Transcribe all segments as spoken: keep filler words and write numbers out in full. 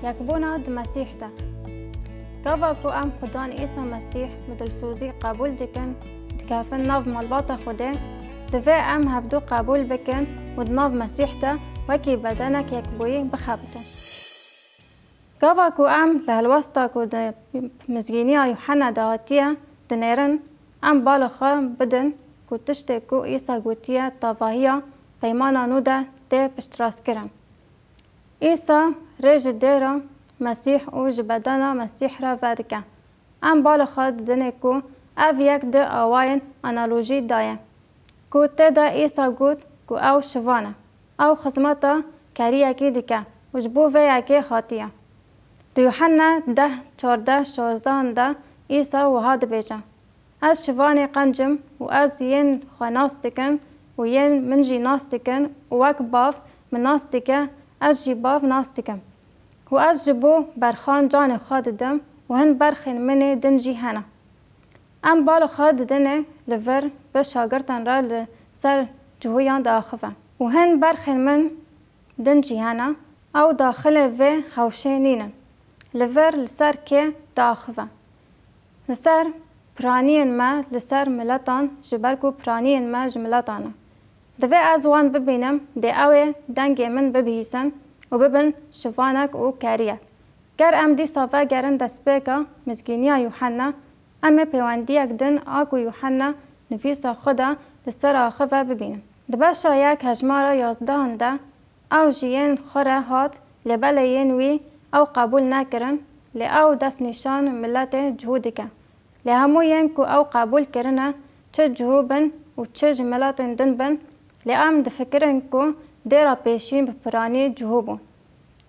Yekbûna di Mesîh de. Gava ku em Xudan Îsa Mesîh bi dilsozî qebûl dikin, dikevin nav malbata Xwedê, divê em hevdû qebûl bikin û di nav Mesîh de wekî bedenek yekbûyî bixebitin. Gava ku em li helwesta ku di Mizgîniya Yuhanna de hatiye dinêrin, em bala xwe bidin ku tiştê ku Îsa gotiye tevahiya Peymana Nû de tê piştrastkirin. Îsa rê ji dêra Mesîh û ji bedena Mesîh re vedike. Em bala xwe didinê ku ev yek di awayên analojî de ye, ku tê de Îsa got ku ew şivan e, ew xizmeta keriyekî dike û ji bo vê yekê hatiye. Di Yuhanna deh, çardeh, şazdehan de Îsa wiha dibêje, Ez şivanê qenc im û ez yên xwe nas dikim û yên min jî nas dikin û wek Bav min nas dike, ez jî Bav nas dikim. Û ez ji bo berxan canê xwe didim û hin berxên min ê din jî hene. Em bala xwe didinê li vir bi şagirtan re li ser cihûyan diaxive. Û hin berxên min din jî hene, ew daxilê vê hewşê nînin. Li vir li ser kê diaxive? Li ser piraniyên me, li ser miletan, ji ber ku piraniyên me ji miletan e. Divê ez wan bibînim, dê ew ê dengê min bibihîsin û bibin şivanek û keriyek. Ger em dîsa vegerin destpêka Mizgîniya Yuhanna, em ê pêwendiyek din a ku Yuhanna nivîsa xwe de li ser axive bibînin. Di beşa yek hejmara yazdehan de, ew ji yên xwe re hat, lê belê yên wî ew qebûl nekirin, lê ew destnîşan miletê cihû dike. Lê hemû yên ku ew qebûl kirine, çi cihû bin û çi ji miletên din bin, lê em difikirin ku dêra pêşî bi piranî cihû bû.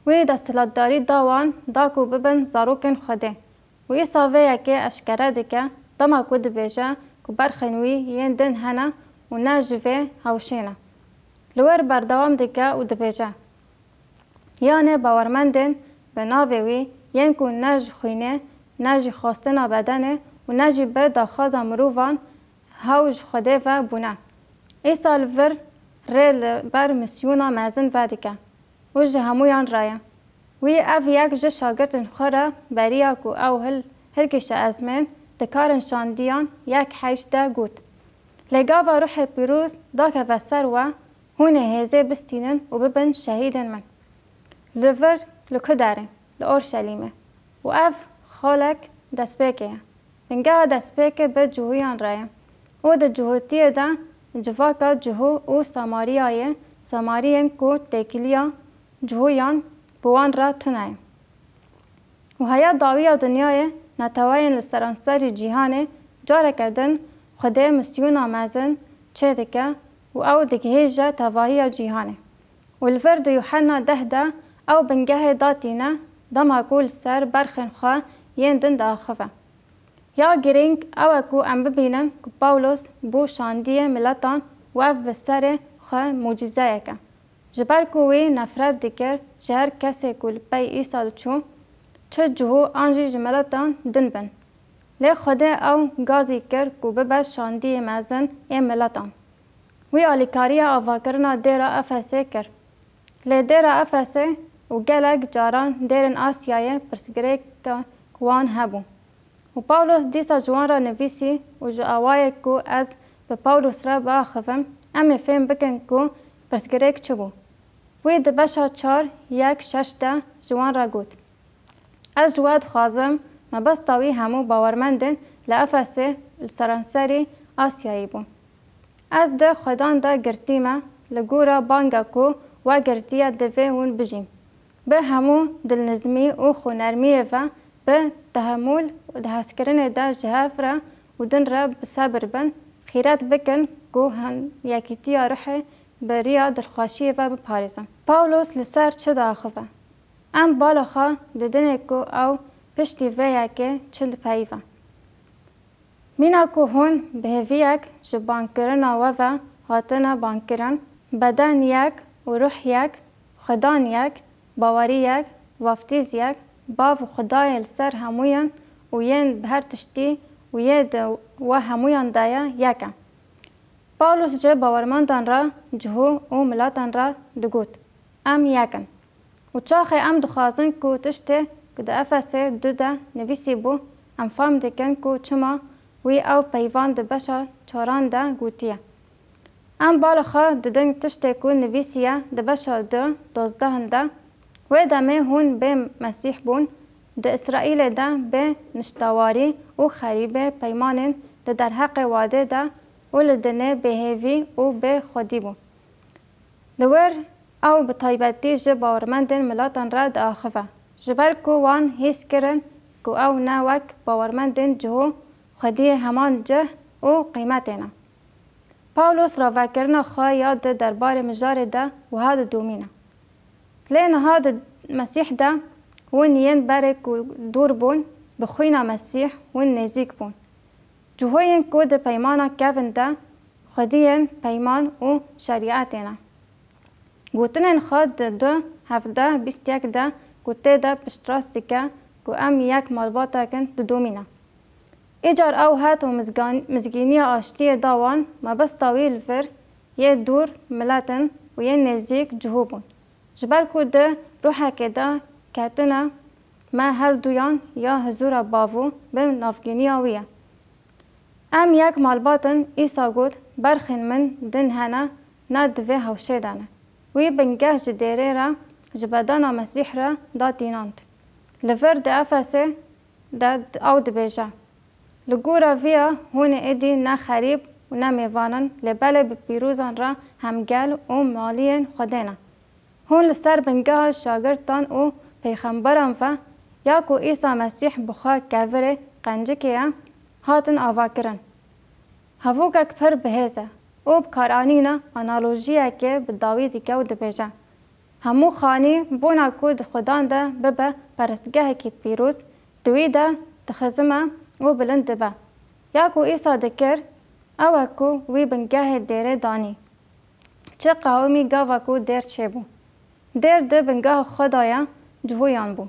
Wî desthilatdarî da wan, da ku bibin zarokên Xwedê. Û Îsa vê yekê eşkere dike, dema ku dibêje ku berxên wî yên din hene û ne ji vê hewşê ne. Li wir berdewam dike û dibêje, Yanê bawermendên bi navê wî, yên ku ne ji xwînê, ne jî xwestina bedenê û ne jî bi daxwaza mirovan hew ji Xwedê ve bûne. Îsa li vir rê li ber misyona mezin vedike û ji hemûyan re ye. Wî ev yek ji şagirtên xwe re beriya ku ew hil-, hilkişe ezmên di karên şandiyan yek heşt de got, Lê gava Ruhê Pîroz dakeve ser we, hûn ê hêzê bistînin û bibin şehîdên min. Li vir li ku derê? Li Orşelîmê. Û ev xalek destpêkê ye. Bingeha destpêkê bi cihûyan re ye. Û di cihûtiyê de civaka cihû û Samariyayê, Samariyên ku têkiliya cihûyan bi wan re tune ye. Û heya dawiya dinyayê, neteweyên li seranserî cîhanê careke din Xwedê misyona mezin çêdike û ew digihêje tevahiya cîhanê. Û li vir di Yuhanna deh de ew bingehê datîne, dema ku li ser berxên xwe yên din diaxive. Ya girîng ew e ku em bibînin ku Pawlos bû şandiyê miletan û ev bi serê xwe mucîzeyek e. Ji ber ku wî nefret dikir ji her kesê ku li pey Îsa diçû, çi cihû an jî ji miletan din bin. Lê Xwedê ew gazî kir ku bibe şandiyê mezin ê miletan. Wî alîkariya avakirina dêra Efesê kir. Lê dêra Efesê û gelek caran dêrên Asyayê pirsgirêka wan hebû. Û Pawlos dîsa ji wan re nivîsî û ji awayek ku ez bi Pawlos re biaxivim, em ê fêm bikin ku pirsgirêk çi bû. Wî di beşa çar yek şeş de ji wan re got, Ez ji we dixwazim, mebesta wî hemû bawermendên li Efesê li seranserî Asyayê bû. Ez di Xwedan de girtî me, li gora banga ku we girtiye divê hûn bijîn. Bi hemû dilnizmî û xwenermiyê ve, bi tehemûl û di hezkirinê de ji hev re û din re bi sebir bin, xîret bikin ku hin yekîtiya ruhê bi riya dilxweşiyê ve biparêzin. Pawlos li ser çi diaxive? Em bala xwe didinê ku ew piştî vê yekê çi dipeyive. Mîna ku hûn bi hêviyek ji bankirina we ve hatine bankirin, beden yek û ruh yek, Xwedan yek, bawerî yek, vaftîz yek, Bav û Xwedayê li ser hemûyan û yên bi her tiştî û yê di we hemûyan de ye, yek e. Pawlos ji bawermendan re, cihû û milatan re digot, Em yek in. Û çaxê em dixwazin ku tiştê ku di Efesê du de nivîsî bû, em fam dikin ku çima wî ew peyvan di beşa çaran de gotiye. Em bala xwe didin tiştê ku nivîsiye di beşa du dozdehan de, wê demê hûn bê Mesîh bûn, di Îsraîlê de bê niştewarî û xerîbê peymanên di derheqê wadê de û li dinê bêhêvî û bê xwedî bûn. Li wir ew bi taybetî ji bawermendên milatan re diaxive, ji ber ku wan hîs kirin ku ew ne wek bawermendên cihû xwediyê heman cih û qîmetê ne. Pawlos ravekirina xwe ya di derbarê mijarê de wiha didomîne: Lê niha di Mesîh de hûn yên berê ku dûr bûn, bi xwîna Mesîh hûn nêzîk bûn. Cihûyên ku di peymana kevin de xwediyên peyman û şerîetê ne. Gotinên xwe di du hevdeh bîst yek de ku tê de piştrast dike ku em yek malbatek in didomîne. Îcar ew hat û mizgan-, mizgîniya aştiyê da wan, mebesta wî li vir yê dûr milet in û yê nêzîk cihû bûn. Ji ber ku di ruhekê de ketine me her duyan ya hizûra bavû bi navgîniya wî ye. Em yek malbat in, Îsa got, berxên min din hene, ne di vê hewşê de ne. Wî bingeh ji dêrê re ji bedena Mesîh re da tînand. Li vir di Efesê de ew dibêje: Li gora viya hûn ê êdî ne xerîb û ne mêvan in, lê belê bi pîrozan re hemgel û maliyên Xwedê ne. Hûn li ser bingeha şagirtan û pêxemberan ve, ya ku Îsa Mesîh bi xwe kevirê qencikê ye, hatin avakirin. Hevokek pir bihêz e û bi kar anîna analojiyekê bi dawî dike û dibêje: Hemû xanî bona ku di Xudan de bibe perestgehekî pîroz, di wî de dixizime û bilind dibe. Ya ku Îsa dikir, ew e ku wî bingehê dêrê danî. Çi qewimî gava ku dêr çêbû. Dêr di bingeha xwe de ya cihûyan bû.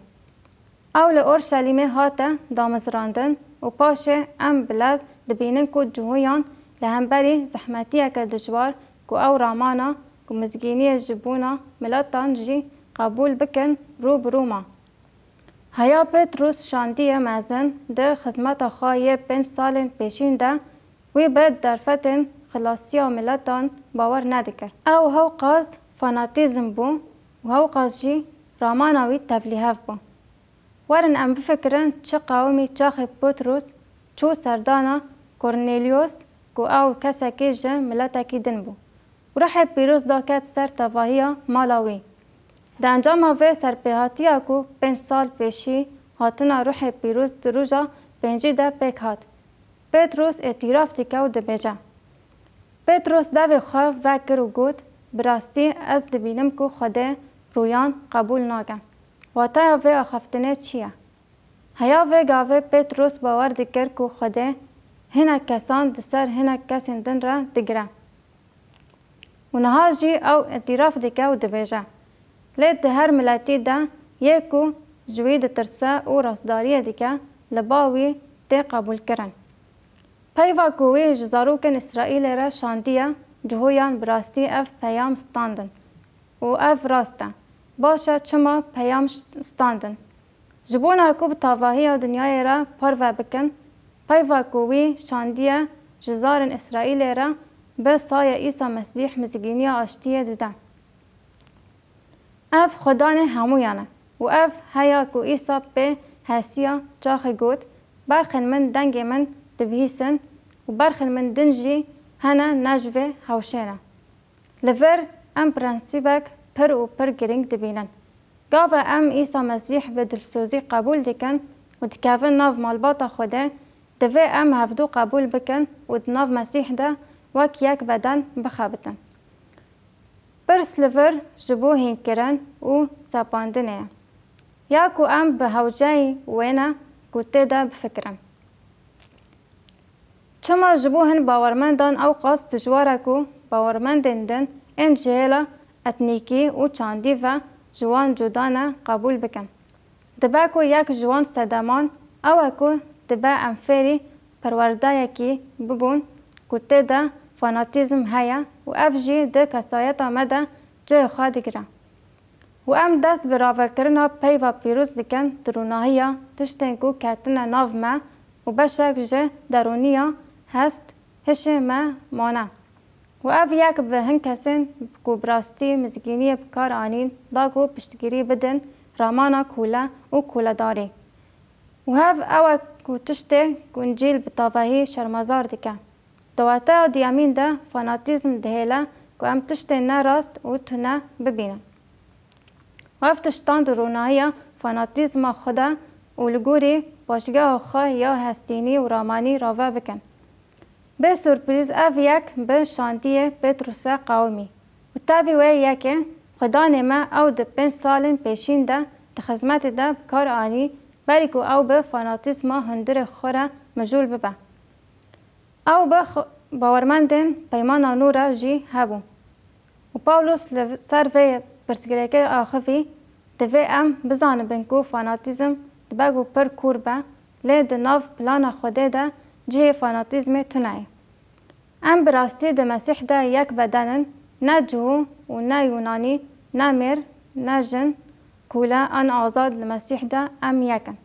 Ew li Orşelîmê hate damezrandin û paşê em bi lez dibînin ku cihûyan li hemberî zehmetiyeke dijwar ku ew ramana ku mizgîniyê ji bona miletan jî qebûl bikin, rû bi rû ma. Heya Petrûs şandiye mezin di xizmeta xwe yê pênc salên pêşîn de, wî bi derfetên xilasiya miletan bawer nedikir. Ew hewqas fanatîzm bû û hewqas jî ramana wî tevlîhev bû. Werin em bifikirin çi qewimî çaxê Petrûs çû serdana Korneliyos ku ew kesekî ji miletekî din bû. Û Ruhê Pîroz daket ser tevahiya mala wî. Di encama vê serpêhatiya ku pênc sal pêşî hatina Ruhê Pîroz di roja pêncî de pêk hat, Petrûs îtîraf dike û dibêje: Petrûs devê xwe vekir û got, Bi rastî ez dibînim ku Xwedê rûyan qebûl nake. Wataya vê axaftinê çi ye? Heya vê gavê Petrûs bawer dikir ku Xwedê hinek kesan di ser hinek kesên din re digire. Û niha jî ew îtîraf dike û dibêje: Lê di her miletî de yê ku ji wî ditirse û rastdariyê dike, li ba wî tê qebûlkirin. Peyva ku wî ji zarokên Îsraîlê re şandiye, cihûyan bi rastî ev peyam standin. Û ev rast e. Baş e, çima peyam ş-, standin? Ji bona ku bi tavahiya dinyayê re parve bikin, peyva ku wî şandiye ji zarên Îsraîlê re bi saya Îsa Mesîh mizgîniya aştiyê dide. Ev Xudanê hemûyan e û ev heya ku Îsa pê hesiya çaxê got, Berxên min dengê min dibihîsin û berxên min din jî hene ne ji vê hewşê ne. Li vir em prensîbek pir û pir girîng dibînin. Gava em Îsa Mesîh bi dilsozî qebûl dikin û dikevin nav malbata Xwedê, divê em hevdu qebûl bikin û di nav Mesîh de wek yek beden bixebitin. Pirs li vir ji bo hînkirin û sepandinê ye. Ya ku em bi hewceyî wê ne ku tê de bifikirin. Çima ji bo hin bawermendan ew qas dijwar e ku bawermendên din ên ji hêla etnîkî û çandî ve ji wan cuda ne qebûl bikin? Dibe ku yek ji wan sedeman ew e ku dibe em fêrî perwerdeyekî bibûn ku tê de fanatîzm heye û ev jî di kesayeta me de cihê xwe digire. Û em dest bi ravekirina peyva pîroz dikin di rûnahiya tiştên ku ketine nav me û beşek ji derûniya hest hişê me mane. Û ev yek bi hin kesên ku bi rastî mizgîniyê bi kar anîn da ku piştgirî bidin ramana kûle û kûledarî. Û hev ew e ku tiştê ku Încîl bi tavahî şermezar dike. Di wateya duyemîn de fanatîzm dihêle ku em tiştên ne rast û tune bibînin. Û ev tiştan di rûnahiya fanatîzma xwe de û li gorî paşgeha xwe ya hestînî û ramanî rave bikin. Bê surprîz ev yek bi şandiyê Petrusê qewimî û tevî wê yekê xwedanê me ew di pênc salên pêşîn de di xizmetê de bi kar anî berî ku ew bi fanatîzma hundirê xwe re mijûl bibe. Ew bi xwe-, bawermendên Peymana Nû re jî hebû. Û Pawlos li ser vê pirsgirêkê axivî, divê em bizanibin ku fanatîzm dibe ku pir kûr be, lê di nav plana Xwedê de cihê fanatîzmê tune ye. Em bi rastî di Mesîh de yek beden in, ne Cihû û ne Yûnanî, ne mêr, ne jin, kûle an azad li Mesîh de em yek in.